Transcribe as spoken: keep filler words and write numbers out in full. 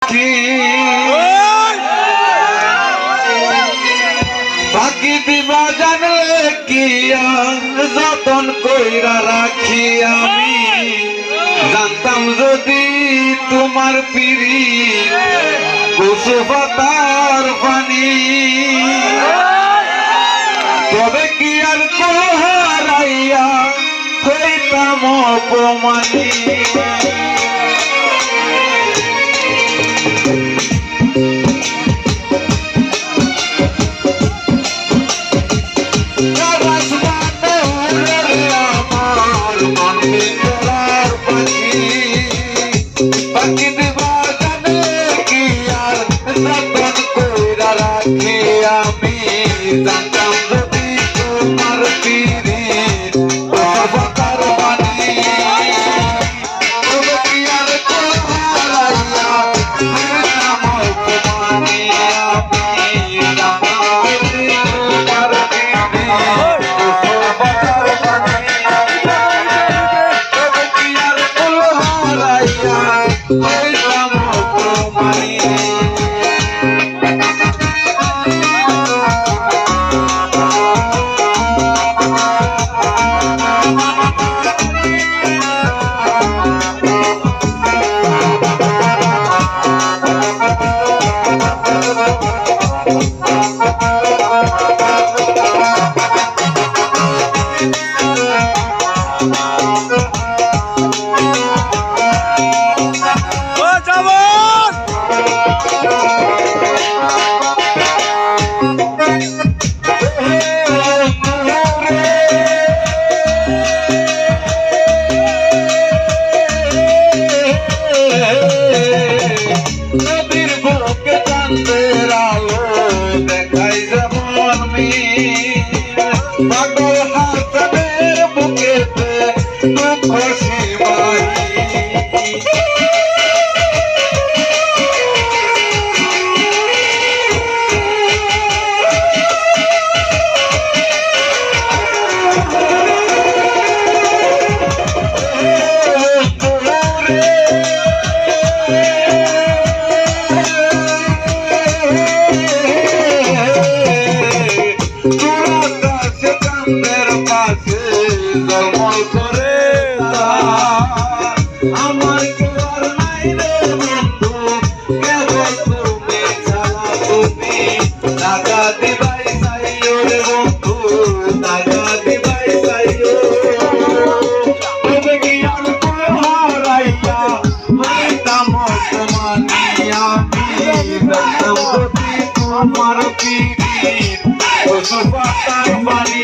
কি? ফাঁকি দিবা জানলে কি আর যতন কইরা রাখি আমি। জানতাম যদি তোমার পিরিত কচু পাতার পানি, তবে কি আর কুল হারাইয়া হইতাম অপমানী। আকাশ বানে উড়ে রে আমার মন পিঞ্জরার পাখি। ফাঁকি দিবা জানলে কি আর যতন কইরা রাখি আমি। জানতাম যদি তোমার পিরিত কচু পাতার পানি, তবে কি আর কুল হারাইয়া হইতাম অপমানী আমি। জানতাম যদি তোমার পিরিত কচু পাতার পানি, তবে কি আর কুল হারাইয়া হইতাম অপমানী। নদীর বুকে চান্দের আলো দেখাই যেমন মিল, পাগল হাসানের বুকেতে দুঃখ সীমাহীন। তোরা কাছে কান্দের পাশে জলমল করে তা। আমার কেউ আর নাই রে বন্ধু, কেবল তুমি ছাড়া। তুমি দাগা দিবাই চাইও রে বন্ধু, দাগা দিবাই চাইও। তবে কি আর কুল হারাইয়া হইতাম অপমানী আমি। জানতাম যদি তোমার পিরিত কচু পাতার পানি।